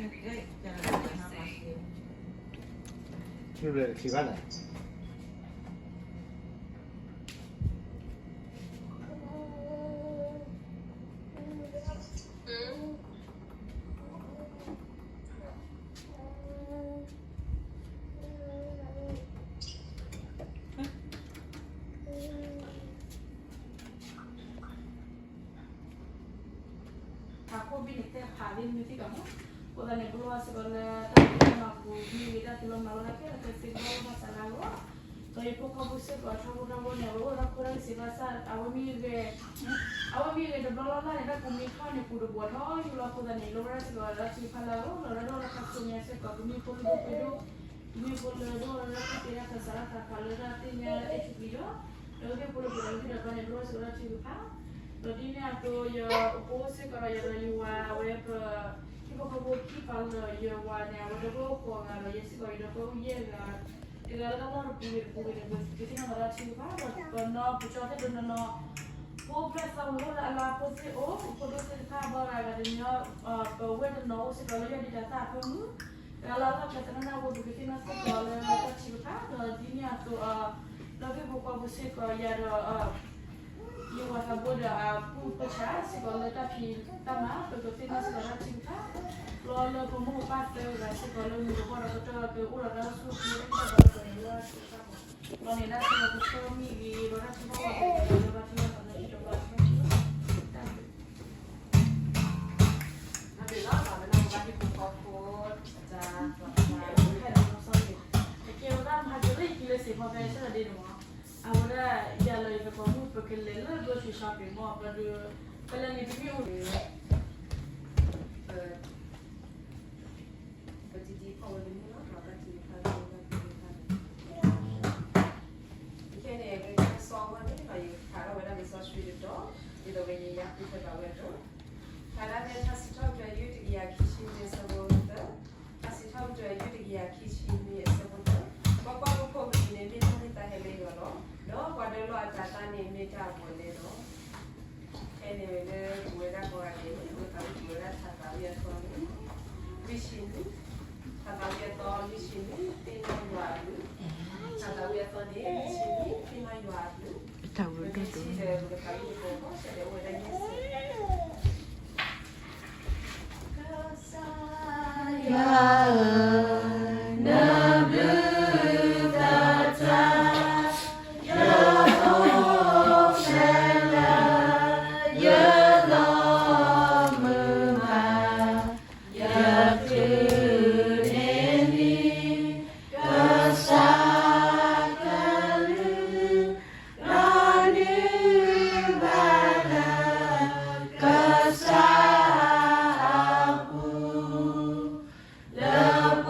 မ့ၢ်ဘျဲၣ်တထံၣ်ဘၣ်နၤ ဖးခိၣ်ဘံၣ်န့ၣ် တဲဖးလံမ့ၢ်သ့ၣ်ကီးမး, အဃိသတးန့ၣ် ပလိၣ်ဘၣ်စ့ၢ်ကီးလၢတၢ်ဖံးတၢ်မၤပူၤ မ့ၢ်ဂ့ၤ တၢ်ဖံးတၢ်မၤလီၢ်တၢ်ကျဲ လၢကစ့ကဘၣ်အိၣ်ဘၣ်စးလၢအဂီၢ်, ဒီးယဖိခီဖျိစ့ၢ်ကီး ထီဘိထီဘိန့ၣ် အဝဲအိၣ်ဒီးခိၣ်တၢ်ကစ့ဘၣ်ဆၣ် အဝဲမ့ၢ်ဂ့ၤ အဝဲမ့ၢ်ဂ့ၤ တဘျီလၢ်လၢ်န့ၣ် တၢ်ပူၤမ့ၢ်ထီၣ်န့ၣ် ပူၤတဘှီးထီၣ်ယူၢ်လီၤအဃိသတးန့ၣ် လိၣ်ဘၣ်စ့ၢ်ကီးတၢ်ထုကဖၣ်လၢအဂီၢ် ဒီးတၢ်ဒိၣ်လၢခါဆူညါစ့ၢ်ကီး ကမ့ၢ်ဖိလၢဒိၣ်ပှ့ၤဒိၣ် မ့ၢ်ဖိလၢဒိၣ်လၢတၢ်သ့တၢ်ခးစးလၢတၢ်ခးလၢတၢ်သ့ၣ်ညါအဲၣ်ထံပျံၤဒီး ဒီးကသ့ၣ်ဖိလၢပှဲၤဒီးကသ့ၣ်ဒီးပှဲၤန့ၣ် လိၣ်ဘၣ်စ့ၢ်ကီးတၢ်ထုကဖၣ်, ဒီးဒ်န့ၣ်အသိး ယအိၣ်စ့ၢ်ကီးဒီးယၤဒီးယဝၤ အဝဲပ ဟံၣ်ဖိဃီဖိခံဖးလၢယဝၤန့ၣ် အဝဲဒီပုၢ်ဝဲၢ်အိၣ်ဃိးဂၤဒီး ယဲစ့ၢ်ကီးယဒီပုၢ်ဝဲၢ်အိၣ်ယဲၢ်ဂၤ, တဂၤလၢတၢ်လီၢ်တပူၤဂ့ၤတပူၤဂ့ၤန့ၣ် ပကသ့ၣ်နီၣ်သးတၢ်ထုကဖၣ် ဒီးပနီၢ်ပကၠီသ့ၣ်တနီၤနီၤ ဖိဖျဲၣ်သးဝံၤအိၣ်လၢအလါဖိသ့ၣ်အိၣ် ဖိဒိၣ်သ့ၣ်တဖၣ်ဘၣ်ဂၤဂၤတမံၤ ပဝဲၢ်တနီၤအိၣ်စ့ၢ်ကီးလၢယီၢ်ဒံးတၢ်သၣ်အဖၢမုၢ်, တဂၤလၢအလီၢ်ဖဲသနၢၣ်ဝဲ ပကသ့ၣ်နီၣ်စ့ၢ်ကီးလၢတၢ်ထုကဖၣ် ဒီးဒ်န့ၣ်အသိး လၢဟံၣ်ဖိဃီဖိစ့ၢ်ကီးယၤဒီး ယဝၤသးဘိဒီးအပုၢ်ပဆၣ်စ့ၢ်ကီးလၢတၢ်ဖံးတၢ်မၤ ပကသ့ၣ်နီၣ်စ့ၢ်ကီးတၢ်ထုကဖၣ်, လီၤလၢပမိၢ်ပပၢ်သၢဂၤစ့ၢ်ကီးလၢမုၢ်ကဘီၣ်ဒီးကတၢၢ်ကအိၣ်ဒီးတၢ်အိၣ်ဆူၣ်အိၣ်ချ့ တၢ်ဘၣ်လီၤပှဲၤန့ၣ်လၢအစ့ၢ်ကီး လီၤန့ၣ် တၢ်ထုကဖၣ်မ့ၢ်ဂ့ၤ ဒီးတၢ်ထုကဖၣ်ဝဲ တၢ်ထုကဖၣ်မ့ၢ်ဂ့ၤ တၢ်ဘျုးလီၤ မ့ၢ်နီၢ်ကဘၣ်ဟံၣ်ဖိဃီဖိ တၢ် တကဲဝဲဒၣ်မၤကရၢၢ်ခံလၢစ့ၢ်ကီးဖဲဆၢဒီးဒ့န့ၣ်မး, အဝဲဒၣ်ယၤလီၤယသကိးမုၣ် ပကလဲၤလၢ grocery shopping မး ပဒုး ပလဲၤန့ၣ်တမ့ၢ်အိၣ် ပတံၤတံၤဖီၣ်ဝဲတမ့ၢ်လီၤ တၢ်ထုကဖၣ်လၢတၢ်ထုကဖၣ်န့ၣ် ခဲန့ၣ် လၢတၢ်ကစီၣ်အဂီၢ်န့ၣ် ယဖးထီၣ်ဝဲဒၣ်လံာ်စီဆှံတတီၤ ဒ်သိးကယဲၢ်ယၤဃုထၢဘၣ်ဝဲအသိး, ဖးဒၣ်ဖဲထါစံးထီၣ်ပတြၢၤ ယုၢ်တကယၤခံဆံနွံ အဆၢဖိသၢ, ထါစံးထီၣ်ပတြၢၤ ယုၢ်တကယၤခံဆံနွံ အဆၢဖိသၢ, ကွၢ်ကွၢ်, ပဖိပလံၤန့ၣ် မ့ၢ်တၢ်ဟ့ၣ်သါဟ့ၣ်လၢယွၤလီၤ, ဒီးပှၤဒၢလီၢ်အတၤသၣ်န့ၣ် မ့ၢ်တၢ်အဘူးအလဲလီၤ. ဖဲန့ၣ်ဝဲလၢပဝဲဒၣ်ကိးဂၤဒဲးန့ၣ် ပကသးဝံၣ်က့ၤဝဲဒၣ်ထါသးဝံၣ်အသီန့ၣ် လွံၢ်ဆံနွံ, ထါသးဝံၣ်အသီလွံၢ်ဆံနွံ သ့ၣ်နီၣ်ယွၤအဘျုး, ထါသးဝံၣ်အသီန့ၣ် လွံၢ်ဆံနွံ သ့ၣ်နီၣ်ယွၤအဘျုး, ပကထံၣ်ဒီးပကသးဝံၣ်တကိးဃီ ဆၢဒီးအိၣ်ဝဲဒၣ်ယဲၢ်ဆံ ကစၢ်ယွၤဧၢ, နဘျုးသးတၢ်, ယအိၣ်ဖျဲၣ်လၢ ယလီၤမုၢ်မး, ယချုးန့ၢ်နံၤ, ကစၢ်ကလုၢ် ဒီးနုၤဘၣ်လၢ ကစၢ်အပူၤ, လၢပ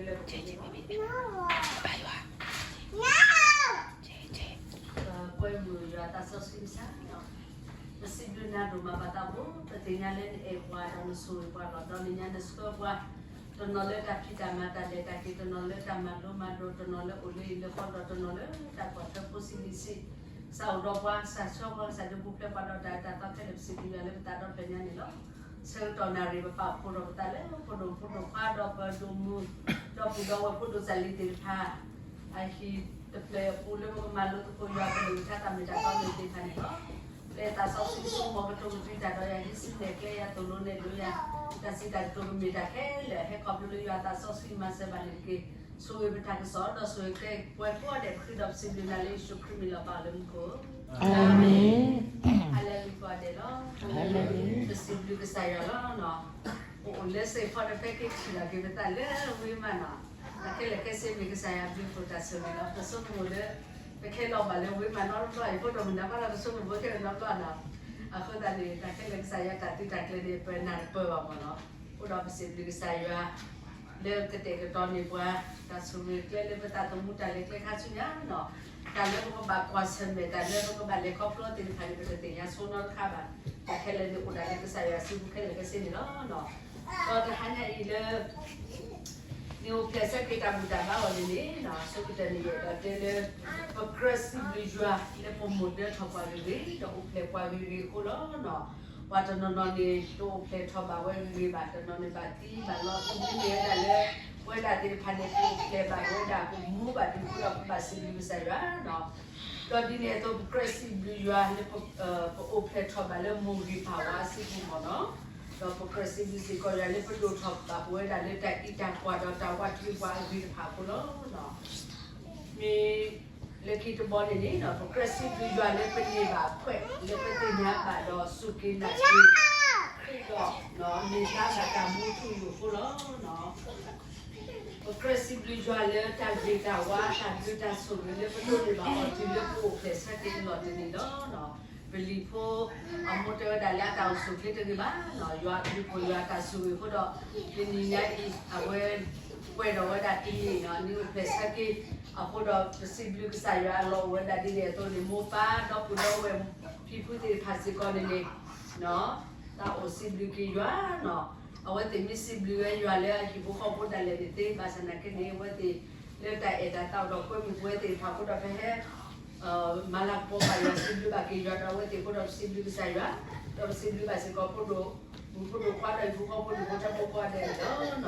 လၢပကဘါယွၤ ပကွဲမုာ်ယွၤသးစီဆှံကစၢ်, ပစံးဘျုးနၤဒိၣ်မးဘၣ်သးဖိ, ပသ့ၣ်ညါလၢနအဲၣ်ပှၤဒီးနဆိၣ်ဂ့ၤပှၤလီၤ. ဒီးနညါနဆှၢပှၤ တနီၤလၢတၢ်ဖံးတၢ်မၤတၢ်လဲၤတၢ်က့ၤ, တနီၤလၢတၢ်မၤလိမၤဒိး, တနီၤလၢအိၣ်လၢဟံၣ်လၢဃီဒီး တနီၤလၢတၢ်ကွၢ်ထွဲဖိဆံးလံၤဆံး, ကစၢ်အိၣ်ဒီးပှၤ, ကစၢ်ဆှၢပှၤ, ကစၢ်ဒုးပူၤဖျဲးပှၤဒီးတၢ်အၢတၢ်သီခဲလၢာ်, ပစံးဘျုးယွၤလၢပသးဒီဖျၢၣ်ညါန့ၣ်လီၤ. ဆၢကတီၢ်နၣ်ရံၣ် ပပာ်ဖှိၣ်ထီၣ်ပသးလၢဖိဒိၣ်မုၣ်ဖိဒိၣ်ခွါဒီးပဒိၣ်မုၣ်, ဒီပုၢ်ဒီဝဲၢ်ဖိဒိၣ်စၢ်လံၤသ့ၣ်တဖၣ် အဟံၣ်တဖျၢၣ်အပူၤလၢပကမၤလိသကိးယွၤကလုၢ်ကထါတၢ်မ့ၢ်တၢ်တီန့ၣ်သ့ၣ်တဖၣ်န့ၣ်လီၤ. လၢသးစီဆှံဆိကမိၣ်ကတိၤကတုၤတၢ်ဒီးယၤ, ဟံးစုနဲၣ်ကျဲယၤ, သိၣ်လိနဲၣ်လိယၤ, တၢ်စံးတၢ်ကတိၤကမ့ၢ်တၢ်ခဲလၢာ် ဟဲခီဖျိလၢယွၤသးစီဆှံမၤစၢၤဘၣ်န့ၣ်တက့ၢ်. ဆိၣ်ဂ့ၤပတၢ်ကစီၣ်ဒီးဆိၣ်ဂ့ၤကျဲပှၤကိးဂၤဒဲး, ပဃ့ဒီးပစံးဘျုးနၤလၢယ့ၣ်ၡူးခရံာ်မံၤလီၤပာ်လၢမူခိၣ်, အၤမ့ၣ်. ဟါလၢလံကိးဂၤဒဲးလီၤ. ပစံးဘျုးကစၢ်ယွၤလီၤ. ပအိၣ်လၢစ့ၢ်ကီးတဖဲက့ၤထံၣ်လီၤက့ၤပသးလၢ ဝ့မးနီၤ, တၢ်ခဲလၢာ်ခဲဆ့မ့ၢ်ကစၢ်ယွၤအဘျုးအဖှိၣ်တၢ်ဆိၣ်ဂ့ၤလီၤ. ပဆိကမိၣ်လၢ ပခဲလီၤဘၣ်လၢဝ့မးနီတဘျီအံၤ, ဖိဒိၣ်မုၣ်နၢ်ပၢၢ်လၢပဆိကမိၣ်ခဲလၢာ်နီတဘျီနီၤ. အဃိသတးန့ၣ် တၢ်ခဲလၢာ်ကစၢ်ယွၤတၢ်သုတၢ်ကျဲၤန့ၣ် ပနၢ်တပၢၢ်ဘၣ်မးနီၤ. အဃိဒီးပစံးဘျုးကစၢ်ယွၤ လၢကတဲာ်ကတီၤန့ၢ်ပှၤ တၢ်ဆိၣ်ဂ့ၤကျဲလၢပသးသမူတၢ်လဲၤကျဲခါဆူညါနီၤ, တၢ်လၢပကဘၣ်ကွၢ်ဆၢၣ်မဲာ် တၢ်လၢပကဘၣ်လဲၤခီဖျိသ့ၣ်တဖၣ်န့ၣ် ပတသ့ၣ်ညါဆိနီတခါဘၣ်. တၢ်ခဲလၢာ်န့ၣ်အိၣ်ဒၣ်လၢကစၢ်ယွၤစုပူၤခဲလၢာ်ခဲဆ့န့ၣ်လီၤ. ဒီးတဟါညါအံၤလၢ နံၣ်အိၣ်ဖျဲၣ်ဆၢက့ၤတၢ်ဘူၣ်တၢ်ဘါအီၤန့ၣ်န့ၣ် ဆိကတၢၢ်န့ၣ်ယအဲၣ်ဒိးတဲလၢ ပကြၢးစံးဘျုးယွၤလၢပမိၢ်ဒၢထီၣ်ပှၤဂ့ၤဂ့ၤ ဒီးအိၣ်ဖျဲၣ်ပှၤဂ့ၤဂ့ၤအဃိလီၤ. ပှၤတနီၤနီၤန့ၣ် တအိၣ်ဖျဲၣ်ထီၣ်ဘၣ်ဝဲဂ့ၤဂ့ၤဘၣ်, တနီၤန့ၣ်ဘၣ်သံဘၣ်လီၤ, မ့မ့ၢ်ဝဲဒၣ်လၢ ပဝဲဒၣ်သ့ၣ်တဖၣ်န့ၣ် ပအိၣ်ဖျဲၣ်ဘၣ်ဝဲဒၣ် ပမူဘၣ်ဒံးအဃိဒီး ပဘၣ်စံးဘျုးကစၢ်ယွၤ ဒီးဒ်န့ၣ်အသိး ပကြၢးစံးဘျုးယွၤလၢ ပအိၣ်ဖျဲၣ်ထီၣ်ဘၣ်လၢမိၢ်ဂ့ၤပၢ်ဝါအစုပူၤမးနီၤ, ဒီးပကြၢးစံးဘျုးစ့ၢ်ကီးယွၤလၢပဒိၣ်ထီၣ်ဘၣ်ပဝဲဒၣ်လၢ တၢ်အံးတၢ်ကွၢ်ဒီးတၢ်ဝးတရံးပှၤအဂ့ၤတဖၣ်အဃိလီၤ. မ့ၢ်လၢခံတဘီန့ၣ်န့ၣ် ပကြၢးစံးဘျုးယွၤလၢပန့ၢ်ဘၣ်အခွဲး လၢပသ့ၣ်ညါဘၣ်ဒီးစူၢ်က့ၤနာ်က့ၤ ခရံာ်ဒီး မ့ၢ်သါဘၣ်တၢ်မူထူယိာ်အဃိလီၤ. ပကြၢးစံးဘျုးယွၤလၢတၢ်ဂ့ၤတၢ်ဝါ တၢ်ဘျုးတၢ်ဆိၣ်ဂ့ၤလၢပဒိးန့ၢ်ဘၣ်အီၤ တုၤလၢပအိၣ်ဖျဲၣ်ဆၢက့ၤအလီၢ်တနံၤလီၤ. ပလံၤဖိအမိၢ်တဲဝဲဒၣ်လၢအတၢ်အိၣ်ဆူၣ်ချ့တဂ့ၤဘၣ်, ယွၤအဘျုးအဖှိၣ်ယွၤအတၢ်ဆိၣ်ဂ့ၤအဃိဒီး တနံၤညါအံၤ အဝဲ ပှဲၤဒီးဝဲဒၣ်တနံၤနီၤ နံၣ်အိၣ်ဖျဲၣ်ဆၢက့ၤအဃိဒီး ပစံးဘျုးကစၢ်ယွၤအလီၢ်အိၣ်ဝဲဒၣ်ဒ်န့ၣ်အသိးန့ၣ် မိၢ်ပၢ်ဒီပုၢ်ဒီဝဲၢ်ဖံဖုသ့ၣ်တဖၣ်စ့ၢ်ကီးန့ၣ်န့ၣ် တၢ်အိၣ်စံးဘျုးက့ၤယွၤနီၤ, အဝဲသ့ၣ်မ့ၢ်စံးဘျုးဝဲယွၤလၢအဟံၣ်ဖိဃီဖိဒၣ်လဲာ်န့ၣ်သ့ ဘၣ်ဆၣ်သနာ်က့န့ၣ် အဝဲသ့ၣ်လၢတၢ်အဲၣ်တၢ်သးအိၣ်ဒီးကွဲမုာ်ပဝဲသ့ၣ်တဖၣ်အဃိဒီး ပဟဲ မၤလၤကပီၤဘၣ်ယွၤ စံးဘျုးဘၣ်က့ၤယွၤဒီးအဝဲသ့ၣ်အဃိဒီး ပစံးဘျုးကစၢ်ယွၤ, ဒီးပစံးဘျုးဘၣ်စ့ၢ်ကီးဖိဒိၣ်မုၣ်ဖိဒိၣ်ခွါဒီးဟံၣ်ဖိဃီဖိဒိၣ်ဖိထၢဖိကိးဂၤဒဲးန့ၣ်လီၤ.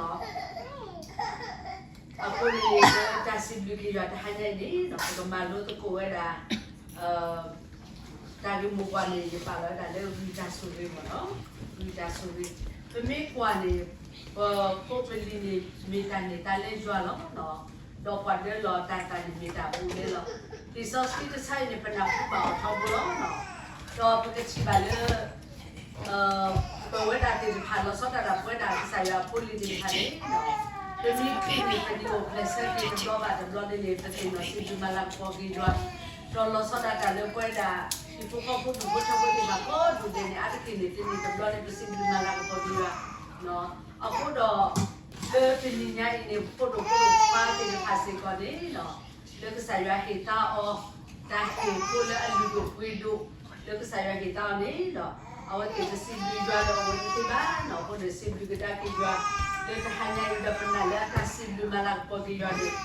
အဃိန့ၣ် လၢတၢ်စံးဘျုးက့ၤယွၤတဟါညါအံၤန့ၣ် ပကမၤလိသကိးဝဲဒၣ် တၢ်ဂ့ၢ်မိၢ်ပှၢ်န့ၣ် ယပာ်လီၤဝဲဒၣ်လၢဂုၢ်တၢ်ဆိၣ်ဂ့ၤမ့ၢ်နီၤ, ဂုၢ်တၢ်ဆိၣ်ဂ့ၤ, ပမ့ၢ်ကွၢ်န့ၣ် ပဖိပလံၤန့ၣ် မ့ၢ်တၢ်န့ၢ်သါလၢယွၤလီၤ, ဒီးပှၤဒၢလီၤတၢ်သးန့ၣ် မ့ၢ်တၢ်အဘူးအလဲလီၤ. လံာ်စီဆှံတဆၢအံၤန့ၣ် ပနၢ်ဟူဘၣ်အီၤထီဘိလီၤ, ဒီးပကထံၣ်ဘၣ်လၢ ပဝဲဒၣ်သ့ၣ်တဖၣ် လီၤဆီဒၣ်တၢ် ပဝဲဒၣ်ကစၢ်ယွၤအဖိအလံၤသ့ၣ်တဖၣ်န့ၣ် ပမ့ၢ်ထံၣ်န့ၣ် ပန့ၢ်အိၣ်ဖျဲၣ်ဆၢက့ၤတဘျီဘၣ်တဘျီန့ၣ်န့ၣ် ပသ့ၣ်နီၣ်စံးဘျုးမၤလၤကပီၤက့ၤယွၤ, ဒီးလီၤဆီဒၣ်တၢ်လၢပဝဲဒၣ် ဟံၣ်ဖိဃီဖိဒူၣ်ဖိထၢဖိသ့ၣ်တဖၣ်ကိးဒူၣ်ဒဲးန့ၣ် အါတက့ၢ်န့ၣ်သ့န့ၣ်တဘျီန့ၣ် ပစံးဘျုးမၤလၤကပီၤက့ၤယွၤ, အဃိဒီး လၢတနံၤညါအံၤန့ၣ် ဖိဒိၣ်ဖိဒိၣ်ခွါသ့ၣ်တဖၣ်စ့ၢ်ကီးန့ၣ် လၢကစၢ်ယွၤဟ့ၣ်သါအီၤ တၢ်ဟ့ၣ်ဖိလၢအလုၢ်ဒိၣ်ပှ့ၤဒိၣ် လၢကစၢ်ယွၤဟ့ၣ်သါအီၤန့ၣ်ဒီး အဝဲသ့ၣ်တစံးဘျုးယွၤဒီးအဝဲတသ့ဘၣ်နီၤ, အဃိန့ၣ် စံးဘျုးကဒါက့ၤယွၤ လၢတဟါညါအံၤဒီးပနာ်လၢအတၢ်စံးဘျုးမၤလၤကပီၤက့ၤယွၤန့ၣ်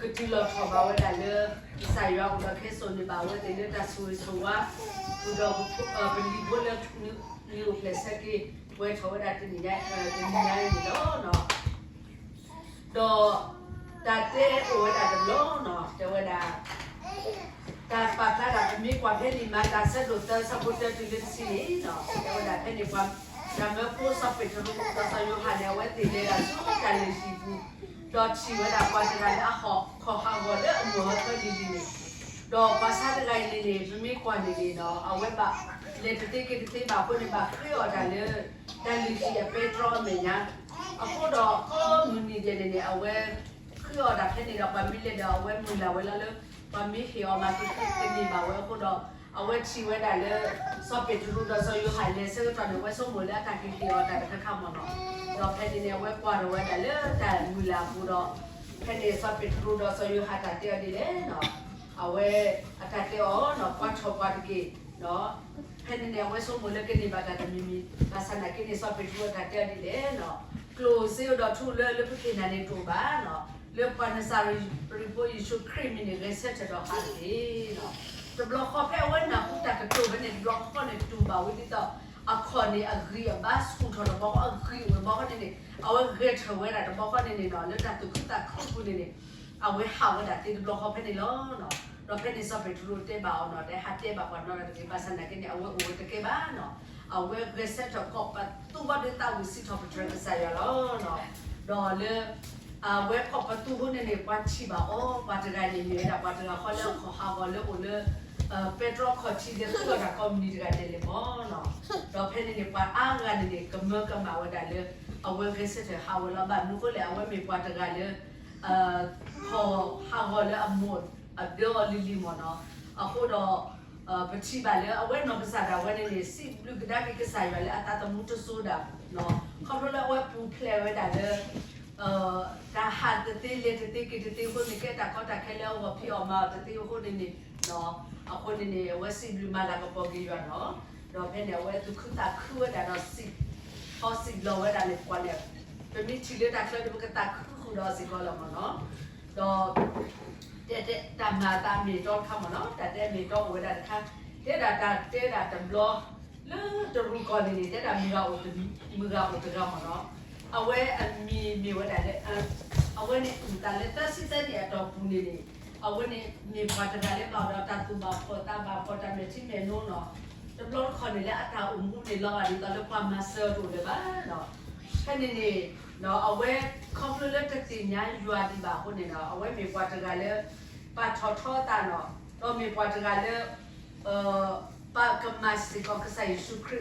ကတုၤလီၤထီၣ်ဘၣ်ဝဲဒၣ်လၢ ကစၢ်ယွၤအိၣ်ဒီးကဟဲစိာ်န့ၢ်ဘၣ်အဝဲသ့ၣ်လၢတၢ်ဆိၣ်ဂ့ၤဆိၣ်ဝါ ဃုာ်ဒီး ပလံၤဖိလၢ နံၣ်အိၣ်ဖျဲၣ်ဆၢက့ၤ ပှဲၤထီၣ်ဝဲဒၣ်တနံၤညါ တနံၤညါအံၤန့ၣ်လီၤ. ဒီးတၢ်တဲအိၣ်ဝဲဒၣ်တဘျီနီၤ, တဲဝဲဒၣ် တၢ်ပာ်ဖျါဒၣ် ပမ့ၢ်ကွၢ်ဖဲန့ၣ် မၤတၢ်ဆၢဒိၣ်သၢ ဆၢဖိတၢတုၤလၢတဆံန့ၣ်နီၤ, တဲဝဲဒၣ်ဖဲန့ၣ် ပှၤတၢ်မၢဖိစီၤပ့းတရူး ဒီးစီၤယိၤဟၣ်န့ၣ် အဝဲသ့ၣ်လဲၤဒၣ်ဆူတၢ်လုၢ်ဟံၣ်ပူၤ, ဒီးထံၣ်ဝဲဒၣ်ပှၤတဂၤလၢအဟီၣ်ခီၣ်ဟးဂီၤလၢအမိၢ်ဟၢဖၢလံၤလံၤန့ၣ်, ဒီးပှၤဆါတဂၤအံၤန့ၣ်န့ၣ် ပမ့ၢ်ကွၢ်န့ၣ်န့ၣ်နီၤ အဝဲဘၣ်လဲၤတသ့က့ၤတသ့ဘၣ်အဃိန့ၣ် ဘၣ်ဃ့အီၣ်တၢ်လၢ တၢ်လုၢ်ဟံၣ်အပဲတြီအမဲာ်ညါ, အဃိဒီးကိးမုၢ်နံၤဒဲးန့ၣ်န့ၣ် အဝဲဃ့အီၣ်တၢ်ဖဲန့ၣ်ဒီး ပှၤမ့ၢ်လဲၤဒီးအဝဲမုၢ်လၢ်ဝဲလီၤလၢ ပှၤမ့ၢ်ဟ့ၣ်အီၤမၤသ့သ့န့ၢ်ဘၣ်ဝဲအဃိဒီး အဝဲထံၣ်ဝဲဒၣ်လၢ စီၤပ့းတရူးဒီးစီၤယိၤဟၣ်လဲၤဆၢကတီၢ်န့ၣ် အဝဲဆိကမိၣ်လၢအတၢ်ကဟ့ၣ်အီၤတၢ်တခါခါမ့ၢ်နီၤ, ဒီးဖဲန့ၣ်န့ၣ် အဝဲကွၢ်ထီၣ်ဝဲဒၣ်လၢတၢ်မုၢ်လၢ်အပူၤဒီး ဖဲန့ၣ်စီၤပ့းတရူးဒီးစီၤယိၤဟၣ်တၢ်တဲအီၤဒ်လဲၣ်နီၤ, အဝဲအတၢ်တဲအီၤနီၤ, ကွၢ်ထီၣ်ပှၤတက့ၢ်နီၤ, ဖဲန့ၣ်န့ၣ် အဝဲဆိကမိၣ်လၢကန့ၢ်ဘၣ်တၢ်တမံၤမံၤ, ဘၣ်ဆၣ်နာ်က့န့ၣ် စီၤပ့းတရူးအတၢ်တဲအီၤဒ်လဲၣ်နီၤ, ကျိၣ်စ့ဒီးထူလၢလၢပက့ၤနၤန့ၣ်တအိၣ်ဘၣ်နီၤ, လၢပှၤနစၤရ့းဖိယ့ၣ်ၡူးခရံာ်မံၤန့ၣ် ဂဲၤဆၢထၢၣ်ဒီးဟးတက့ၢ်နီၤ. တဘျီဃီဖဲအဝဲနၢ်ဟူတၢ်ကတိၤဖဲန့ၣ် တဘျီဃီန့ၣ်တူၢ်ဘၣ်ဝဲဒ်သိး အခီၣ်န့ၣ်အဂံၢ်အဘါဆူၣ်ထီၣ်တဘျီဃီ အဂံၢ်အိၣ်တဘျီဃီန့ၣ်န့ၣ် အဝဲဂဲၤထၢၣ်ဝဲဒၣ်တဘျီဃီန့ၣ်န့ၣ်နီၤ, လၢတၢ်သူၣ်ခုသးခုအပူၤန့ၣ်န့ၣ် အဝဲဟးဝဲဒၣ်သ့တဘျီဃီဖဲန့ၣ်လီၤ. ဒီးဖဲန့ၣ်စီၤပ့းတရူးတဲဘၣ်အီၤနီၤ, တဲဟးတဲဘၣ်ပှၤနီတဂၤတဂ့ၤ, ဘၣ်ဆၣ်နာ်က့န့ၣ် အဝဲအိၣ်ဝဲတကဲဘၣ်နီၤ, အဝဲဂဲၤဆၢထၢၣ်ကိးပသူဘၣ်ဒီးသးဝံၣ်စံးထီၣ်ပတြၢၤကစၢ်ယွၤလီၤ. ဒီးလၢ အဝဲကိးပသူအဃိန့ၣ်န့ၣ် ပှၤထံၣ်ဘၣ်အီၤ, ပှၤတဂၤန့ၣ်မ့ၢ်ဝဲဒၣ်ပှၤတဂၤဃီလၢအခီၣ်ဟးဂီၤလၢအိၣ်လၢ ပဲတြီခီၣ်ထံးလၢသုးအီၣ်တၢ်ကိးမုၢ်နံၤတဂၤဒဲးလံမ့ၢ်နီၤ. ဒီးဖဲန့ၣ်န့ၣ် ပှၤအါဂၤန့ၣ်န့ၣ် ကမၢကမၣ်ဝဲဒၣ်လၢ အဝဲဂဲၤဆၢထၢၣ်ဟးဝဲလီၤ. ဘၣ်မနုၤအဃိလဲၣ်, အဝဲမ့ၢ်ပှၤတဂၤလၢ ခီၣ်ဟးဂီၤလၢအမိၢ်အဒၢအီၤလံၤလံၤမ့ၢ်နီၤ. အဃိဒီး ပထံၣ်ဘၣ်လၢအဝဲနီၢ်ကစၢ်ဒၣ်ဝဲန့ၣ်န့ၣ် စံးဘျုးကဒါက့ၤကစၢ်ယွၤလၢအသးသမူတစိၤဒၣ်နီၤ, ခီဖျိလၢအဝဲပူၤဖျဲးဝဲဒၣ်လၢ တၢ်ဟးတသ့လဲၤတသ့က့ၤတသ့အဃိန့ၣ် ကဲတၢ်ကီတၢ်ခဲလၢအဂီၢ်ဖံးအီၣ်မၤအီၣ်တသ့အဃိန့ၣ်န့ၣ်, အဃိန့ၣ်န့ၣ် အဝဲစံးဘျုးမၤလၤကပီၤက့ၤယွၤနီၤ. ဒီးဖဲန့ၣ် အဝဲသူၣ်ခုသးခုဝဲဒၣ်ဒီးစံး ထီစံးဘျီဝဲဒၣ်န့ၣ် ပှၤန့ၣ် ပမ့ၢ်ထံၣ်လၢတၢ်ချၢဒီး ပကသးခုဃုာ်ဒီးစ့ၢ်ကီးလီၤမ့ၢ်နီၤ. ဒီး တဲတဲတၢ်မၤအသးအမ့ၢ်အတီတခါမ့ၢ်နီၤ, တၢ်တဲအမ့ၢ်အတီအိၣ်ဝဲဒၣ်တခါ, တဲဒၣ်တၢ်တဲဒၣ်တဘျီ လၢတရူးကီၢ်န့ၣ်န့ၣ် တဲဒၣ်မုၢ်ဂၤအိၣ်တဂၤမ့ၢ်နီၤ, အဝဲအမံၤမ့ၢ်ဝဲဒၣ်လၢ အဝဲန့ၣ်အုၣ်သးလၢသၢဆံသၢနံၣ်အတီၢ်ပူၤန့ၣ်န့ၣ်, အဝဲန့ၣ်မ့ၢ်ပှၤတဂၤလၢဘၣ်ဒီးတၢ်သူၣ်ဘၣ်ဖှီၣ်သးဘၣ်ဖှီၣ် တၢ်မဲာ်ထံမဲာ်နိနီၤ, တဘျီတခီၣ်န့ၣ်လၢအတၢ်အိၣ်မူန့ၣ်လီၤဂာ်ဒ်သိးလၢပှၤမၤစၢၤတအိၣ်လၢၤဘၣ်နီၤ. ဖဲန့ၣ်န့ၣ် အဝဲခီဖျိလၢတသ့ၣ်ညါယွၤဒံးဘၣ်အဃိန့ၣ်ဒီး အဝဲမ့ၢ်ပှၤတဂၤလၢ ပာ်ထီၣ်ထီအသးနီၤ, ဒီးမ့ၢ်ပှၤတဂၤလၢ ပာ်ကမၣ်စ့ၢ်ကီးကစၢ်ယ့ၣ်ၡူးခရံ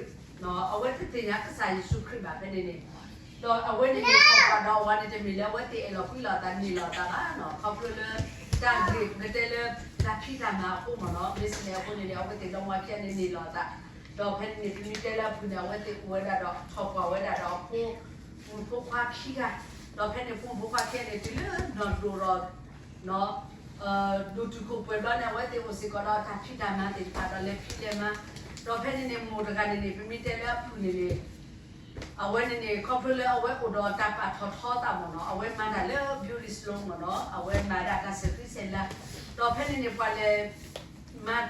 ာ်, အဝဲတသ့ၣ်ညါကစၢ်ယ့ၣ်ၡူးခရံာ်ဘၣ်ဖဲန့ၣ်န့ၣ်, ဒီးအဝဲန့ၣ်န့ၣ် ထီၣ်ပှၤဒီးအဝၤန့ၣ် တမ့ၢ်လၢအဝဲသ့ၣ်အဲၣ်လီၤကွံလီၤအသးန့ၢ်လီၤအသးဘၣ်နီၤ, ခီဖျိလၢ တၢ်ဂ့ၢ်ပကတဲလၢ တၢ်ဖံးတၢ်မၤအဃိမ့ၢ်နီၤ, မ့ၢ်စ့ၢ်န့ၣ်အဃိန့ၣ်န့ၣ် အဝဲသ့ၣ်ဒီမါခံဂၤန့ၣ်န့ၢ်လီၤအသး, ဒီးဖဲန့ၣ်န့ၣ် ပမ့ၢ်တဲလၢအဖုၣ်န့ၣ် အဝဲသ့ၣ်အိၣ်ဝဲဒၣ်ဒီး ထီၣ်ပှၤဝဲဒၣ်ဒီးအဖိ ဖိမုၣ်ဖိခွါခံဂၤ, ဒီးဖဲန့ၣ် ဖိမုၣ်ဖိခွါခံဂၤန့ၣ် တုၤလၢနီၢ်ဒိၣ်ဒီး ဒိၣ်တုာ်ခိၣ်ပှဲၤဘျီန့ၣ် အဝဲသ့ၣ်အိၣ်စ့ၢ်ကီးဒီးတၢ်ဖံးတၢ်မၤသ့ၣ်တဖၣ်ဒီးလဲၤဖံးလဲၤမၤ, ဒီးဖဲန့ၣ်န့ၣ် မိၢ်တဂၤန့ၣ်န့ၣ် ပမ့ၢ်တဲလၢအဖုၣ်န့ၣ်န့ၣ် အဝဲန့ၣ်န့ၣ် ခီဖျိလၢအဝဲအိၣ်ဒီးတၢ်ပာ်ထီၣ်ထီသးမ့ၢ်နီၤ, အဝဲမၤတၢ်လၢ beauty salon မ့ၢ်နီၤ, အဝဲမၤဒၣ်တၢ်ဆဲးဃံဆဲးလၤ, ဒီးဖဲန့ၣ်န့ၣ် ပှၤလဲၤ မၤ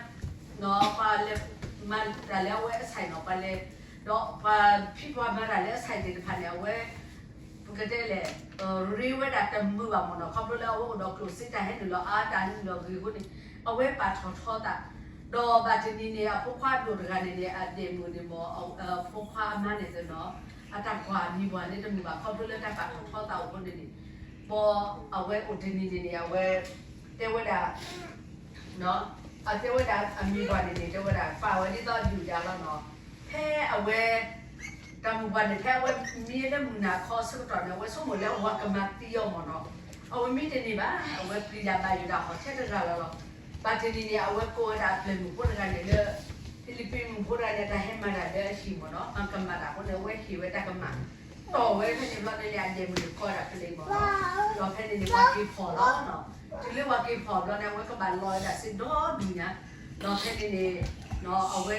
ပှၤလဲၤမၤတၢ်လၢအဝဲအဆဲးနီၤ, ပှၤလဲၤ ဒီးပှၤဖံးပှၤမၤတၢ်လၢအဆဲးသ့ၣ်တဖၣ်န့ၣ် အဝဲ ပကတဲလဲၣ် ရ့ဝဲဒၣ်တမုာ်ဘၣ်မ့ၢ်နီၤ, ခီဖျိလၢအဝဲအိၣ်ဒီးကျိၣ်စ့တၢ်ဟဲနုာ်လီၤအါတၢ်နုာ်လီၤဂ့ၤအဃိန့ၣ် အဝဲပာ်ထီၣ်ထီသး, ဒီးဘၣ်တနံၤန့ၣ် အဖိခွါဒိၣ်တဂၤန့ၣ်န့ၣ် အဒဲးမုၣ်န့ၣ်မ့ၢ် အဖိခွါအမါန့ၣ်သ့ၣ်နီၤ, အတၢ်ကွၢ်အမံၤပှၢ်န့ၣ်တမုာ်ဘၣ် ခီဖျိလၢတၢ်ပာ်ထီၣ်ထီသးအဃိန့ၣ်န့ၣ်, ဘၣ်အဝဲအိၣ်တနံၤန့ၣ်န့ၣ် အဝဲ တဲဝဲဒၣ် အတဲဝဲဒၣ်အမံၤပှၢ်န့ၣ်န့ၣ် တဲဝဲဒၣ် ပာ်ဝဲဒ်သိးဒုၣ်ဒါလီၤနီၤ, ဖဲအဝဲ တၢ်မုၣ်ပှၢ်န့ၣ် ဖဲအဝဲမံလၢမုၢ်နၤခီအဆၢကတီၢ်န့ၣ် အဝဲဆိကမိၣ်လၢအဝၤကမၤသံအီၤမ့ၢ်နီၤ, အဝဲမံတန့ၢ်ဘၣ် အဝဲပျံၤဒၣ်ဘၣ်ယိၣ်ဒၣ်ဟီၣ်ထဲတဂၤလီၤလီၤ, ဘၣ်တနံၤန့ၣ် အဝဲကိးဝဲဒၣ်အပျဲၢ်မုၣ်ဖိတဂၤန့ၣ်လၢ ဖံလံးပံးမုၣ်ဖိတဂၤန့ၣ် တၢ်ဟဲမၤတၢ်လၢအဟံၣ်မ့ၢ်နီၤ, မၤကမၣ်တၢ်အဃိန့ၣ် အဝဲဟ့ၣ်ဝဲတၢ်ကမၣ် တီၢ်ဝဲဖဲန့ၣ်ဘျီန့ၣ်န့ၣ် အဒဲးမုၣ်န့ၣ်ကိးဒၣ်ဖဲလဲၣ်မ့ၢ်နီၤ, ဒီးဖဲန့ၣ်န့ၣ် ပှၤက့ၤဖီၣ်လီၤနီၤ, တုၤလၢပှၤက့ၤဖီၣ်ဘျီန့ၣ် အဝဲကဘၣ်လီၤဝဲဒၣ်စ့ဒီဒူၣ်ညါ, ဒီးဖဲန့ၣ်န့ၣ် အဝဲ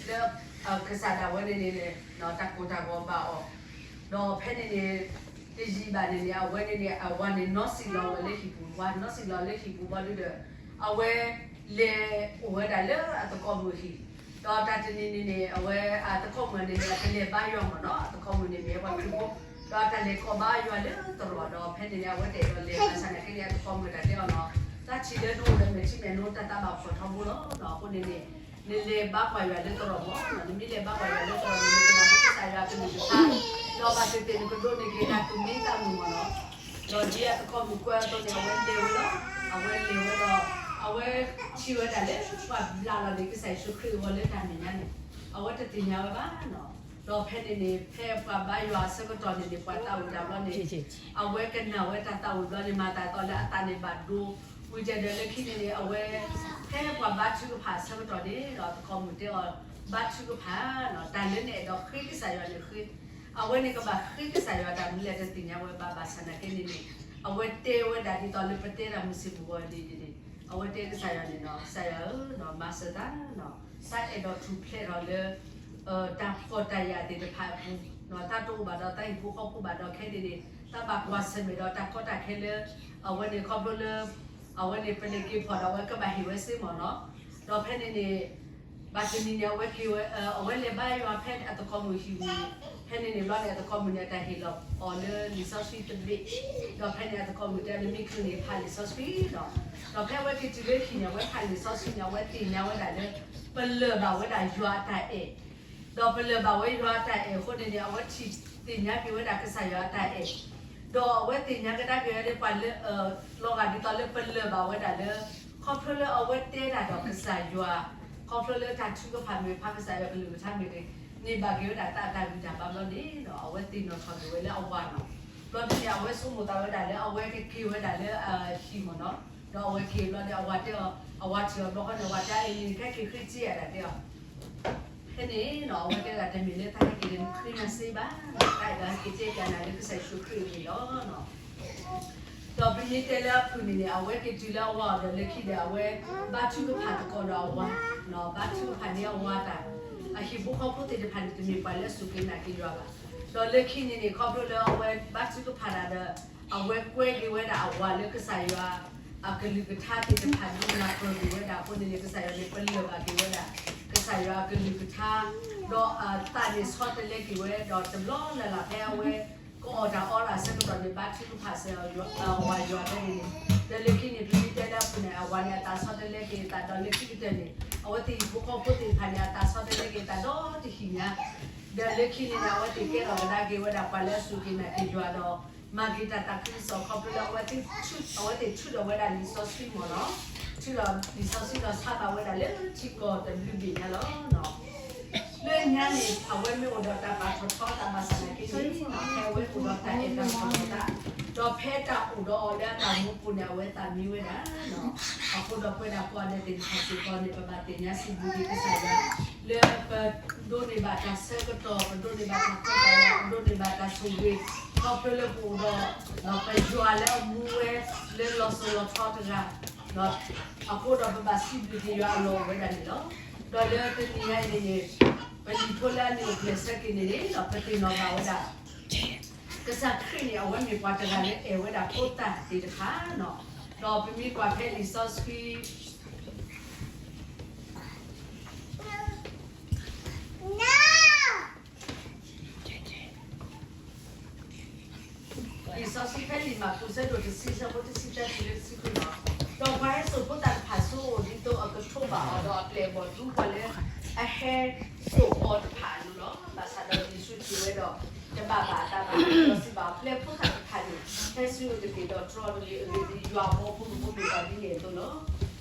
လၢ ကစၢ်ဒၣ်ဝဲန့ၣ်န့ၣ် တၢ်ကိၢ်တၢ်ဂီၤဘၣ်အီၤ, ဒီးဖဲန့ၣ်န့ၣ် တယံာ်ဘၣ်န့ၣ်န့ၣ် အဝဲန့ၣ်န့ၣ် အဝၤန့ၣ် နီစံၣ်လီၤဝဲလၢဟံၣ်ပူၤ, ဝၤနီစံၣ်လီၤလၢဟံၣ်ပူၤဘၣ်ဒုဒီး အဝဲ လဲၤအိၣ်ဝဲဒၣ်လၢအသကိးမုၣ်ဟံၣ်, ဒီးတၢ်တနံၤန့ၣ်န့ၣ် အဝဲအသကိးမုၣ်န့ၣ်န့ၣ် အတလဲၤဘါယွၤမ့ၢ်နီၤ, အသကိးမုၣ်န့ၣ်မ့ၢ်ပှၤခရံာ်ဖိ, ဒီးတၢ်လဲၤကိးဘါယွၤလၢသရိာ်ဒီး ဖဲန့ၣ်န့ၣ် အဝဲတအဲၣ်ဒိးလဲၤဘၣ်ဆၣ်နာ်က့န့ၣ် အသကိးမုၣ်တၢ်တဲအီၤနီၤ, တၢ်ထံၣ်လၢနအိၣ်ဒီးမဲာ်ထံမဲာ်နိ တၢ်သးဘၣ်ဖှီၣ်ထီဘိလီၤ, အဃိန့ၣ်န့ၣ် နလဲၤဘါကွၢ်ယွၤလၢသရိာ်မ့ၢ်နီၤ, နမ့ၢ်လဲၤဘါကွၢ်ယွၤလၢသရိာ်န့ၣ် နကနၢ်ဟူကစၢ်ယွၤအကလုၢ်ကထါ, ဒီးဘၣ်သ့ၣ်သ့ၣ်နကဒိးန့ၢ်က့ၤတၢ်သူၣ်မံသးမုာ်မ့ၢ်နီၤ, ဒီးဒ်အသကိးမုၣ်ကွဲအသိးန့ၣ် အဝဲလဲၤဝဲလီၤ, အဝဲလဲၤဝဲဒီး အဝဲထံၣ်ဝဲဒၣ်လၢပှၤဘျးလီၤန့ၢ်ကစၢ်ယ့ၣ်ၡူးခရံာ်အဂီၢ်လၢတၢ်မဲာ်ညါန့ၣ်, အဝဲတသ့ၣ်ညါဝဲဘၣ်နီၤ, ဒီးဖဲန့ၣ်န့ၣ် ဖဲပှၤဘါယွၤအဆၢကတီၢ်န့ၣ်န့ၣ် ပှၤသးဝံၣ်တၢ်ဘျီန့ၣ် အဝဲကနၣ်ဝဲတၢ်သးဝံၣ်ဘျီန့ၣ် မၤသးသီလၢအသးန့ၣ်ဘၣ်ဒိ, ဝံၤတၢ်ဒီးလၢခံန့ၣ်န့ၣ် အဝဲ ဖဲပှၤဘါထုကဖၣ်အဆၢကတီၢ်န့ၣ်ဒီး သကိးမုၣ်တဲအီၤ ဘါထုကဖၣ်နီၤ, တၢ်လၢနအဲၣ်ဒိးဃ့ကစၢ်ယွၤန့ၣ်ဃ့, အဝဲန့ၣ်ကဘၣ်ဃ့ကစၢ်ယွၤတၢ်မနုၤလဲၣ်တသ့ၣ်ညါဝဲဘၣ်, ဘၣ်ဆၣ်နာ်က့န့ၣ်န့ၣ် အဝဲတဲဝဲဒၣ်ဒ်သိးလၢပတဲတၢ်မုၢ်ဆ့ၣ်မုၢ်ဂီၤဒ်န့ၣ်, အဝဲတဲကစၢ်ယွၤန့ၣ်နီၤ, ကစၢ်ယွၤဧၢ, မၤစၢၤတၢ်နီၤ, တၢ်အဲၣ်ဒိးထူၣ်ဖျဲးထီၣ်လၢ တၢ်ကီတၢ်ယာ်သ့ၣ်တဖၣ်အပူၤ, တၢ်တအိၣ်ဘၣ်ဒီးတၢ်ဟံၣ်ဖိဃီဖိဘၣ်ဒီးခဲန့ၣ်န့ၣ် တၢ်ဘၣ်ကွၢ်ဆၢၣ်မဲာ်ဒီးတၢ်ကီတၢ်ခဲလၢ အဝဲန့ၣ်ခီဖျိလၢ အဝဲန့ၣ် ပလဲၤက့ၤဖီၣ်ဒီး အဝဲကဘၣ်ဟ့ၣ်ဝဲစ့မ့ၢ်နီၤ, ဒီးဖဲန့ၣ်န့ၣ် ဘၣ်တနံၤန့ၣ် အဝဲက့ၤဝဲ အဝဲလဲၤဘါယွၤဖဲအသကိးမုၣ်ဟံၣ်ပူၤ, ဖဲန့ၣ်န့ၣ်ဘျီန့ၣ် အသကိးမုၣ်န့ၣ် တၢ်ဟ့ၣ်လီၤအီၤလၢလံာ်စီဆှံတဘ့ၣ်, ဒီးဖဲန့ၣ်အသကိးမုၣ်တဲ နမ့ၢ်ချုးန့ၣ် ဖးလံာ်စီဆှံဒီး, ဒီးဖဲအဝဲက့ၤတုၤလၢဟံၣ်န့ၣ် အဝဲဖးလံာ်စီဆှံန့ၣ် အဝဲသ့ၣ်ညါဝဲဒၣ်လၢ ပလၢၢ်ဘၣ်ဝဲဒၣ်ယွၤအတၢ်အဲၣ် ဒီးပလၢၢ်ဘၣ်ဝဲယွၤအတၢ်အဲၣ်အဃိန့ၣ်န့ၣ် အဝဲထံၣ်သ့ၣ်ညါက့ၤဝဲဒၣ်ကစၢ်ယွၤအတၢ်အဲၣ်, ဒီးအဝဲသ့ၣ်ညါကဒါက့ၤဝဲဒၣ်ပှၤလၢ လီၤဂာ်ဒ်သိးလၢပလၢၢ်ဘၣ်ဝဲဒၣ်လၢ ခီဖျိလၢအဝဲတဲတၢ်ဒီးကစၢ်ယွၤ, ခီဖျိလၢတၢ်ထုကဖၣ်မ့ၢ်ဖးကစၢ်ယွၤကလုၢ်ကထါမ့ၢ်ဂ့ၤ, န့ၢ်ဘၣ်က့ၤဝဲဒၣ်တၢ်အတၢ်ဂံၢ်တၢ်ဘါဘျီန့ၣ်ဒီး အဝဲသ့ၣ်နီၣ်ထီၣ်က့ၤဝဲလၢအဝၤနီၤ, ဘျီဒ်န့ၣ် အဝဲဆိကမိၣ်သးဝဲဒၣ်လၢအဝဲကက့ၤဝဲဒၣ်လၢအဟံၣ်မ့ၢ်နီၤ, ဒီးအဝဲက့ၤဘျီန့ၣ် အဝၤတဲအီၤ, အဝၤထံၣ်အီၤဘျီဃီန့ၣ် အဝၤတဲအံၤန့ၣ် ခဲက့ၤဃ့စ့ယၤဒၣ်တဲအီၤ ဖဲန့ၣ်နီၤ အဝဲတဲဒၣ်တမ့ၢ်လၢတၢ်ဟဲက့ၤန့ၣ် နဃ့နၤစ့ဘၣ်, တၢ်အဲၣ်ဒိးဟဲက့ၤတဲပၠးနၤလၢကစၢ်ယ့ၣ်ၡူးခရံာ်အဂ့ၢ်လီၤ. ဒီးပမ့ၢ်တဲလၢအဖုၣ်န့ၣ်န့ၣ် အဝဲက့ၤတုၤလၢအဝၤအီၤဒီးလၢခံဒီး အဝဲဘါထုကဖၣ်သကိးဒီးအဝၤ, ဘါထုကဖၣ်န့ၢ်အဝၤတၢ်, အဟံၣ်ဖိဃီဖိသ့ၣ်တဖၣ်န့ၣ် တမ့ၢ်ပှၤလၢအစူၢ်က့ၤနာ်က့ၤယွၤဘၣ်. ဒီးလၢခံန့ၣ်န့ၣ် ခီဖျိလၢအဝဲဘါထုကဖၣ်တၢ်ဒီး အဝဲကွဲက့ၤဝဲဒၣ်အဝၤလၢကစၢ်ယွၤ အကလုၢ်ကထါသ့ၣ်တဖၣ်ဒုးနၢ်ပၢၢ်ကွံာ်ဝဲဒၣ်အဃိန့ၣ်န့ၣ် ကစၢ်ယွၤန့ၣ် ပလၢၢ်ဘၣ်က့ၤဝဲဒၣ် ကစၢ်ယွၤအကလုၢ်ကထါ, ဒီးအသးန့ၣ်ဆီတလဲက့ၤဝဲ ဒီးတဘျီလၢ်လၢ်ဖဲအဝဲ ကအီၣ်တၢ်အီတၢ်အဆၢကတီၢ်န့ၣ် ဘါထုကဖၣ်စၢၤအဝၤယွၤဖဲန့ၣ်န့ၣ်, ဒီးလၢခံန့ၣ် ပမ့ၢ်တဲလၢအဖုၣ်န့ၣ် အဝၤန့ၣ်အသးဆီတလဲက့ၤအသးဒီးလၢခံကတၢၢ်န့ၣ် အဝဲသ့ၣ်ဟံၣ်ဖိဃီဖိသ့ၣ်တဖၣ်န့ၣ် အသးဆီတလဲက့ၤအသးဒီတဟံၣ်ညါ ဒီးလၢခံန့ၣ်န့ၣ် အဝဲသ့ၣ်ကဲထီၣ်ကဒါက့ၤဝဲဒၣ်ပှၤလၢအစူၢ်က့ၤနာ်က့ၤယွၤဒီး မၤက့ၤတၢ်သးခုကစီၣ်ခီဖျိလၢ အဝဲသ့ၣ်ထုးထီၣ်ဝဲဒၣ်လံာ်စီဆှံမ့ၢ်နီၤ, ထုးထီၣ်လံာ်စီဆှံဒီးဆါဘၣ်ဝဲဒၣ်လၢထံကီၢ်တဘျုးဘ့ၣ်ညါလီၤ. လၢညါန့ၣ် အဝဲမ့ၢ်အိၣ်ဒီးတၢ်ပာ်ထီၣ်ထီတၢ်ဘၣ်ဆၣ်သနာ်က့န့ၣ် ဖဲအဝဲအိၣ်ဒီးတၢ်အဲၣ်တၢ်ကွံအသး, ဒီးဖဲတၢ်အိၣ်ဒီးအီၤလၢအတၢ်မူပူၤန့ၣ် အဝဲသးမံဝဲဒၣ် အဃိဒီးပဝဲဒၣ်ကိးဂၤဒဲးသ့ၣ်တဖၣ်စ့ၢ်ကီးန့ၣ် ပဘၣ်သ့ၣ်ညါစံးဘျုးက့ၤကစၢ်ယွၤ လၢပဒိးန့ၢ်ဘၣ်တၢ်ဆၢကတီၢ်, ပဒိးန့ၢ်ဘၣ်တၢ်ခွဲးတၢ်ယာ်, ပဒိးန့ၢ်ဘၣ်တၢ်ဆိၣ်ဂ့ၤ, ခီဖျိလၢပအိၣ်ဒီး ပယွၤလၢအမူဝဲလၢလီၤစိၤလီၤထီတဂၤ, အဃိဒီးပဘၣ်စံးဘျုးက့ၤယွၤအလီၢ်အိၣ်ဝဲဒၣ်န့ၣ်လီၤ. ဒီးလၢတနံၤညါအံၤန့ၣ်န့ၣ် ပလံာ်ဖိလၢအန့ၣ်အိၣ်ကျဲးစၢးက့ၤန့ၣ်န့ၣ် ပသ့ၣ်နီၣ်ဘၣ်ဝဲဒၣ် ကစၢ်ခရံာ်န့ၣ် အဝဲမ့ၢ်ပှၤတဂၤလၢအဲၣ်ဝဲဒၣ်ဖိသၣ်သ့ၣ်တဖၣ်နီၤ. ဒီးပမ့ၢ်ကွၢ်ဖဲလံာ်စီဆှံ လံာ်စီဆှံဖဲလံာ်မၢ်ကူး အဆၢဒိၣ်တဆံ အဆၢဖိတဆံတၢတုၤလၢတဆံခွံလီၤ. ဒီးပှၤဟဲစိာ်ဖိသၣ်တဖၣ်ဆူအအိၣ် ဒ်သိးအကထိးဘၣ်အီၤ ဒီးအပျဲၢ်အဘီၣ်ဒူပှၤလၢအဟဲစိာ်အီၤတဖၣ်အလိၤလီၤ. ဘၣ်ဆၣ်ဒီးယ့ၣ်ၡူးစံးဝဲဒီး တဘၣ်ဘၣ်အသးဘၣ်. ဒီးစံးဘၣ်အီၤ ပျဲဖိသၣ်တဖၣ်န့ၣ် ဟဲဆူယအိၣ်တက့ၢ် ဒီးတြီတဂ့ၤ. အဂ့ၢ်ဒ်အံၤ, ယွၤအဘီအမုၢ်ဖိမ့ၢ်ပှၤဒ်န့ၣ်အသိးလီၤ.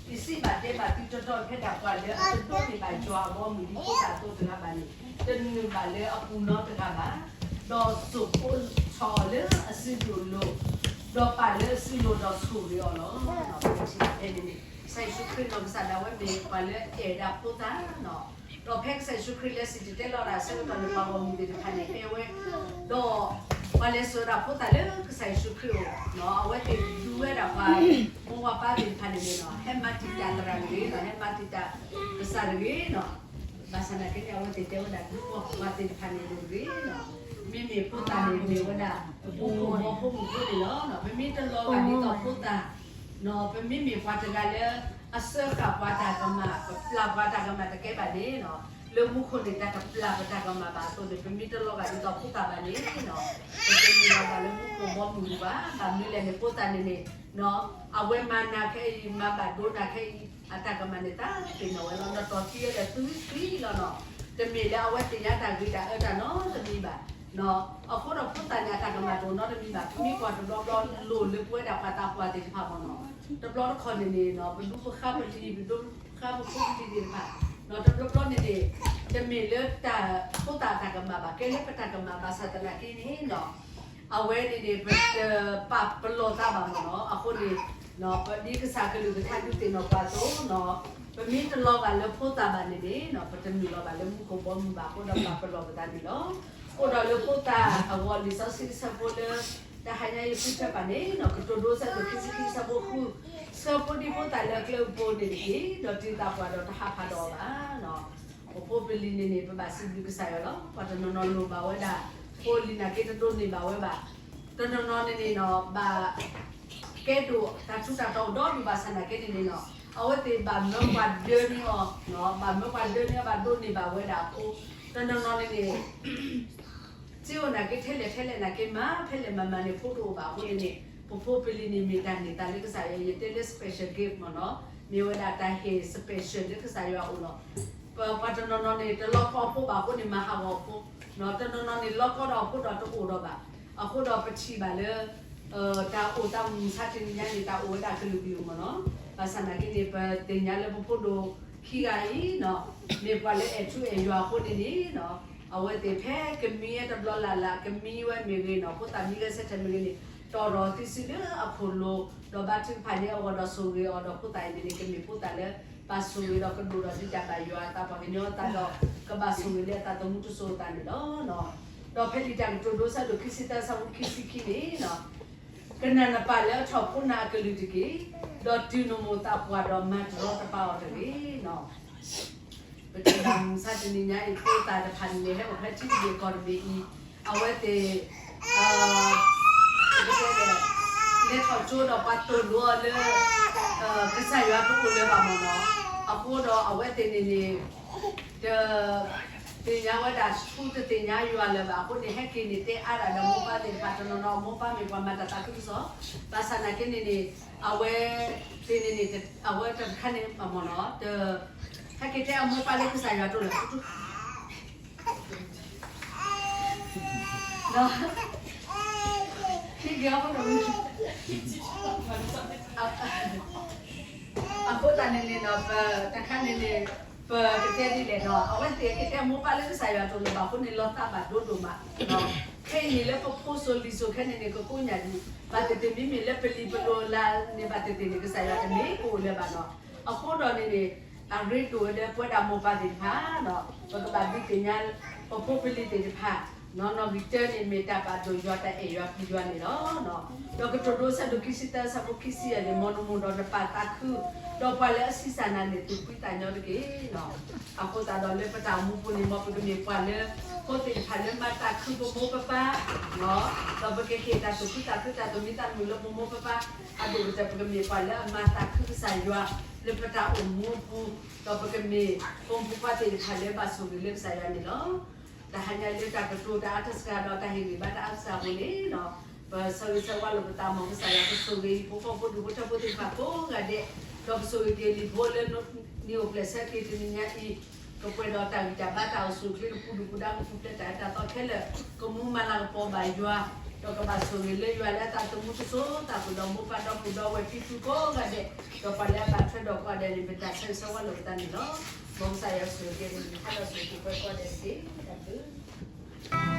ယစံးဘၣ်တဲဘၣ်သုတီတီ ဖဲဒၣ်ပှၤလၢအတဒိးန့ၢ်ဘၣ်ယွၤအဘီအမုၢ်ဒ်ဖိသၣ်အသိးတဂၤဘၣ်န့ၣ် တနုာ်ဘၣ်လၢအပူၤနီတဂၤဘၣ်. ဒီးစိာ်ဖိထီၣ်အီၤလၢအစုဒုၣ်အလိၤ, ဒီးပာ်လၢအစုလိၤဒီးဆိၣ်ဂ့ၤအီၤလီၤ. ပထံၣ်ဘၣ်ဖဲန့ၣ်န့ၣ် ကစၢ်ယ့ၣ်ၡူးခရံာ်နီၢ်ကစၢ်ဒၣ်ဝဲမ့ၢ်ပှၤလၢအအဲၣ်ဒၣ်ဖိသၣ်နီၤ. ဒီးဖဲကစၢ်ယ့ၣ်ၡူးခရံာ်လၢစံၣ်တဲၤတဲလီၤတၢ်အဆၢကတီၢ်န့ၣ် ပှၤဂီၢ်မုၢ်သ့ၣ်တဖၣ်န့ၣ် ဟဲဝဲ, ဒီးပှၤလဲၤစိာ်ဝဲဒၣ်ဖိသၣ်လၢကစၢ်ယ့ၣ်ၡူးခရံာ်အအိၣ်, အဝဲသ့ၣ်ဒုးဝဲဒၣ်ပှၤမိၢ်ပှၤပၢ်သ့ၣ်တဖၣ်န့ၣ်န့ၣ် ဟဲမၤတံာ်တာ်သရၣ်တဂ့ၤ, ဟဲမၤတံာ်တာ်ကစၢ်တဂ့ၤနီၤ. ဘၣ်ဆၣ်သနာ်က့န့ၣ် အဝဲသ့ၣ်တဲဝဲဒၣ် ဒူပှၤသ့ၣ်တဖၣ်န့ၣ်လိၤတဂ့ၤ, မ့မ့ၢ်ဖိသၣ်န့ၣ်မ့ၢ်ဝဲဒၣ် မူခိၣ်ဘီမုၢ်ဖိန့ၣ်လီၤ. ပမ့ၢ်တလီၤဂာ်ဒ်သိးဖိသၣ် ပမ့မ့ၢ်ပှၤတဂၤလၢ အစၢဃာ်ပှၤတၢ်ကမၣ်, ပပျၢ်ပှၤတၢ်ကမၣ်တကဲဘၣ်န့ၣ်, လၢမူခိၣ်န့ၣ် တၢ်ကပျၢ်ပတၢ်ကမၣ်ဘၣ်အသိးန့ၣ် ပမ့ၢ်တလီၤဂာ်ဒ်သိးဖိသၣ်ဘၣ်န့ၣ်, ပတမ့ၢ်လီၤဂာ်လၢမူခိၣ်ဘီမုၢ်ပူၤဘၣ်. ဘၣ်မနုၤလဲၣ်န့ၣ် ဖိသၣ်န့ၣ်န့ၣ် အဝဲမၤနၤခဲအံၤ မၤဘၣ်ဒိနၤခဲအံၤ အတၢ်ကမၣ်န့ၣ် သးပ့ၤနီၣ်ဝဲလီၤ. ဒီးတီၤသံဝဲဒီးသုသံလီၤနီၤ. တမ့ၢ်လၢအဝဲသ့ၣ်ညါတၢ်ဂ့ၤတၢ်အၢတၢ်နီတမံၤဘၣ်. အဃိဒီးဖိသၣ်န့ၣ် အတၢ်ကမၣ်တအိၣ်နီတမံၤဘၣ်. ပမ့ၢ်ကွၢ်တဘျီဘျီလိၤလၢပဝဲဒၣ်ပှၤသးပှၢ်သ့ၣ်တဖၣ်မ့ၢ်နီၤ, တဘျီတခီၣ်န့ၣ်န့ၣ် ပဒူပဃါပလံၤ ပဒူပဃါပဖိပလံၤသ့ၣ်တဖၣ်, တဘျီဘျီန့ၣ်န့ၣ် တမ့ၢ်လၢတၢ်ဖိသၣ်အတၢ်ကမၣ်ဘၣ်. ကဲလၢပတၢ်ကမၣ်ဘၣ်ဆၣ်သနာ်က့န့ၣ် အဝဲန့ၣ်န့ၣ် ပတပာ်ပလီၢ်သးဘၣ်မ့ၢ်နီၤ. အဃိန့ၣ် ပဒ်ကစၢ်ကလုၢ်ကထါဒုးသ့ၣ်နီၣ်ပှၤအသိးနီၤ, ပမ့ၢ်တလီၤဂာ်လၢဖိသၣ်ဘၣ်န့ၣ်န့ၣ် ပတမ့ၢ်လီၤဂာ်လၢမူခိၣ်ဘီမုၢ်ဘၣ်. အဃိဒီးပာ်ပလီၢ်ပသးန့ၣ်လီၤ. အိၣ်ဒီးလၢဖိသၣ်အဂီၢ် လံာ်စီဆှံအဆၢဖိလၢ တဟါညါယဃုထၢပာ်န့ၣ် ကတိၤဒိဆၢဒိၣ်ခံဆံခံဆၢဖိဃု, ဆှၢဖိဒံဖိသၣ်လၢအကျဲအပူၤန့ၣ်တက့ၢ်, ဒီးတုၤသးပှၢ်ဒီးတဟးဖးဒီးအီၤဘၣ်. ပဖိပလံၤန့ၣ်န့ၣ် ပဘၣ်စံးဘျုးကစၢ်ယွၤလီၤ. ပှၤတနီၤနီၤလိၣ်ဘၣ်ဝဲဒၣ် ဖိလံၤနာ်က့တဒိးန့ၢ်ဘၣ်ဝဲဘၣ်. တနီၤနီၤန့ၣ်န့ၣ်နီၤ ဘၣ် ကဲဒိၣ်တၢ်ထူးတၢ်တီၤအိၣ်ဒီဒူၣ်ဘၣ်ဆၣ်နာ်က့န့ၣ်န့ၣ်နီၤ အဝဲသ့ၣ်ဘၣ်မၢပှၤဒၢန့ၢ်အီၤ, ဘၣ်မၢပှၤဒၢန့ၢ်အီၤ ဘၣ်ဒိးန့ၢ်ဘၣ်ဝဲဒၣ်အဃိ, တနီၤနီၤန့ၣ်န့ၣ် စ့အိၣ်နာ်က့ထဲလဲၣ်ထဲလဲၣ်နာ်က့မၤ ဖဲလဲၣ်မၤမၤန့ၣ် ဖိတအိၣ်ဘၣ်အဃိန့ၣ်န့ၣ် ပဖိပလံၤန့ၣ်မ့ၢ်တၢ်န့ၢ်သါလၢကစၢ်ယွၤ ယတဲလၢ special gift မ့ၢ်နီၤ, မ့ၢ်ဝဲဒၣ်တၢ်ဟ့ၣ် special လၢကစၢ်ယွၤအအိၣ်လီၤ. ပပှၤတနီၤနီၤန့ၣ် တလီကီအဖိဘၣ်အဃိန့ၣ် မၤဟးဂီၤအဖိ, တနီၤနီၤန့ၣ် လီကီဒီးအဖိဒီးတအိၣ်ဒီးဘၣ်. အဃိဒီးပထံၣ်ဘၣ်လၢ တၢ်အိၣ်သးမုၢ်မဆါတနံၤညါန့ၣ် တၢ်အိၣ်ဝဲဒၣ်ကလုာ်ကလုာ်မ့ၢ်နီၤ, ဘၣ်ဆၣ်နာ်က့န့ၣ် ပသ့ၣ်ညါလၢပဖိဒိၣ်ခံဂၤအံၤနီၤ မ့ၢ်ပှၤလၢအဲၣ်ထူအဲၣ်ယွၤအဃိန့ၣ်န့ၣ်နီၤ အဝဲသ့ၣ်ဖဲကမံဝဲတဘျီလၢ်လၢ် ကမံဝဲမ့ၢ်ဂ့ၤနီၤ ဖိသၣ်မံဂဲၤဆၢထၢၣ်မ့ၢ်ဂ့ၤန့ၣ် တီၢ်ထီၣ်သံစုလၢအခိၣ်လိၤ ဒီးဘါထုကဖၣ်န့ၢ်အဂီၢ်ဒီးဆိၣ်ဂ့ၤအီၤဒီးဖိသၣ်အံၤန့ၣ်န့ၣ် ကမ့ၢ်ဖိသၣ်လၢ ဘၣ်ဆိၣ်ဂ့ၤဒီးကဒိၣ်ဒီးဒုးတၢ်ဘၣ်ယွၤအသးပှၤကညီအသးဒီး ကဘၣ်ဆိၣ်ဂ့ၤလၢအသးသမူတစိၤအသးန့ၣ်လီၤ. ဒီးဖဲလံာ်တၢ်ကတိၤဒိဆၢဒိၣ်ခံဆံသၢဆၢဖိခံဆံခံန့ၣ် ကနၣ်နပၢ်လၢအထီၣ်ဖိနၤအကလုၢ်တက့ၢ်, ဒီးတုၤနမိၢ်သးပှၢ်ဒီးမၤတရီတပါအီၤတဂ့ၤ. ပထံၣ်ဘၣ်မုၢ်မဆါတနံၤညါအံၤ ဖိသၣ်တဖၣ်န့ၣ်န့ၣ် ဟဲအိၣ်ဖဲထံသဘျ့ကီၢ်တဘ့ၣ်အံၤ အဝဲသ့ၣ် လဲၤထီၣ်ကၠိဒီးပှၤသိၣ်လိအီၤလၢ ကစၢ်ယွၤတအိၣ်လၢၤဘၣ်မ့ၢ်နီၤ, အဃိဒီးအဝဲသ့ၣ်န့ၣ်န့ၣ် တ သ့ၣ်ညါဝဲဒၣ်ထူတသ့ၣ်ညါယွၤလၢၤဘၣ်အဃိန့ၣ် ဟဲက့ၤန့ၣ်တဲအါဒၣ်ဒီးမိၢ်ပၢ်သ့ၣ်တဖၣ် တနီၤနီၤအမိၢ်ပၢ်မ့ၢ်ပှၤမၤတၢ်သးခုကစီၣ်, ဘၣ်ဆၣ်နာ်က့န့ၣ်န့ၣ် အဝဲသ့ၣ်န့ၣ်န့ၣ် အဝဲတၢ်တခါန့ၣ်မ့ၢ်နီၤ တ ဟဲက့ၤတဲအမိၢ်ပၢ်လၢကစၢ်ယွၤတအိၣ်လၢၤ အဃိသတးန့ၣ်န့ၣ်နီၤ ပတခါန့ၣ်န့ၣ် ပကတဲဒ်လဲၣ်နီၤ အဝဲသ့ၣ်ကတဲမိၢ်ပၢ်လၢကစၢ်ယွၤတအိၣ်လၢၤဘၣ်အဃိန့ၣ် လီၤသးဘၣ်ဒိဒိၣ်မး, ခဲအံၤန့ၣ်လၢပဖိစိၤလံၤစိၤခဲန့ၣ်န့ၣ် ကကိးညၣ်ဒံး ဘၣ်သ့ၣ်သ့ၣ်မ့မ့ၢ်လၢပလံၤပလိၤလၢန့ၣ် ဘၣ်သ့ၣ်သ့ၣ်န့ၣ် ကစၢ်ယွၤတမ့ၢ်ကအိၣ်လၢၤဘၣ်နီၤ, အဃိဒီးန့ၣ်န့ၣ် အရ့ဒိၣ်ဝဲလၢပဝဲဒၣ်မိၢ်ပၢ်သ့ၣ်တဖၣ်နီၤ ပကဘၣ်ဒုးသ့ၣ်ညါ ပဖိပလံၤသ့ၣ်တဖၣ် နီၢ်နီၢ်ဂံၢ်တၢန့ၣ် မ့ၢ်တၢ်ဘၣ်ဒိၣ်ယွၤတၢ်အဲၣ်ယွၤကွံယွၤန့ၣ်လီၤ. ဒီးကတိၤဒိဆၢဒိၣ်ခံဆံသၢဆၢဖိခံဆံယဲၢ်န့ၣ် မ်နမိၢ်ဒီးနပၢ်သးခု, ဒီးပှၤလၢအဆံးစၢ်နၤန့ၣ် သူၣ်ဖှံသးညီတက့ၢ်နီၤ. အဃိသတးဒီးလၢပတၢ်အိၣ်မူပူၤန့ၣ် မ်ပကမ့ၢ်ပှၤလၢ ဖိသ့ၣ်တဖၣ်လၢမၤသးခုပမိၢ်ပပၢ် ဒီးပကဟ့ၣ်တၢ်သူၣ်ခုသးခုတၢ်သူၣ်မံသးမုာ်လၢပမိၢ်ပပၢ်, အဒိၣ်ကတၢၢ် ပကမ့ၢ်ပှၤလၢအမၤသးခုကစၢ်ယွၤ လၢပတၢ်အိၣ်မူအပူၤ, ဒီးပကမ့ၢ်ပိာ်မုၣ်ဖိခွါသ့ၣ်တဖၣ်လၢဘၣ်ဆိၣ်ဂ့ၤလၢကစၢ်ယွၤန့ၣ်လီၤ. တဟါညါလၢတၢ်ကတိၤတၢ်အါထီၣ်စှၤဒီးတၢ်ဟ့ၣ်ဂံၢ်ဘါတၢ်အါထီၣ်စှၤအဃိန့ၣ်, ပဆၢဂ့ၤဆၢဝါလိာ်ပသး မ်ကစၢ်ယွၤကဆိၣ်ဂ့ၤဟံၣ်ဖိဃီဖိဒူၣ်ဖိထၢဖိသ့ၣ်တဖၣ်ကိးဂၤဒဲး, ဒီးကဆိၣ်ဂ့ၤက့ၤလံာ်ဖိလၢနံၣ်အိၣ်ဖျဲၣ်ဆၢက့ၤတနံၤညါအံၤ, ကပှဲၤဒီးတၢ်ဂံၢ်တၢ်ဘါတၢ်အိၣ်ဆူၣ်အိၣ်ချ့ ကပူၤဒူၣ်ပူၤဒါ ကပူၤဖျဲးတၢ်အၢတၢ်သီခဲလၢာ်, ကမူမၤလၤကပီၤဘၣ်ယွၤ, ဒီးကဘၣ်ဆိၣ်ဂ့ၤလၢယွၤလၢအသးသမူတစိၤသးပှၢ်ဒီးမိၢ်ပၢ်ဒီပုၢ်ဒီဝဲၢ်ဖံဖုကိးဂၤဒဲး, ဒီးပှၤလၢအဘၣ်ထွဲဒီးကိးဂၤဒဲးန့ၣ် ပတၢ်ဆၢဂ့ၤဆၢဝါလိာ်ပသးန့ၣ်လီၤ. မ်ကစၢ်ယွၤဆိၣ်ဂ့ၤက့ၤ ဟါဒီးဆိၣ်ဂ့ၤက့ၤပှၤကိးဂၤဒဲးတက့ၢ်. တၢ်ဘျုး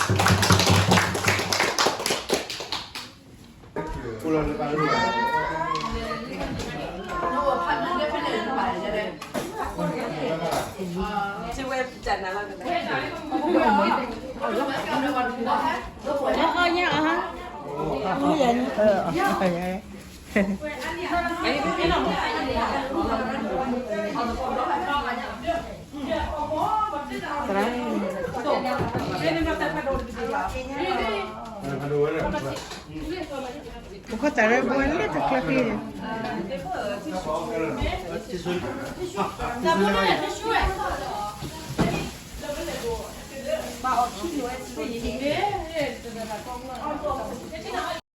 ပခိၣ်သးရၢဘိလၢတကျၢၤဃံန့ၣ်, ပှၤအီၣ်ခံန့ၣ်ဝဲသ့ၣ်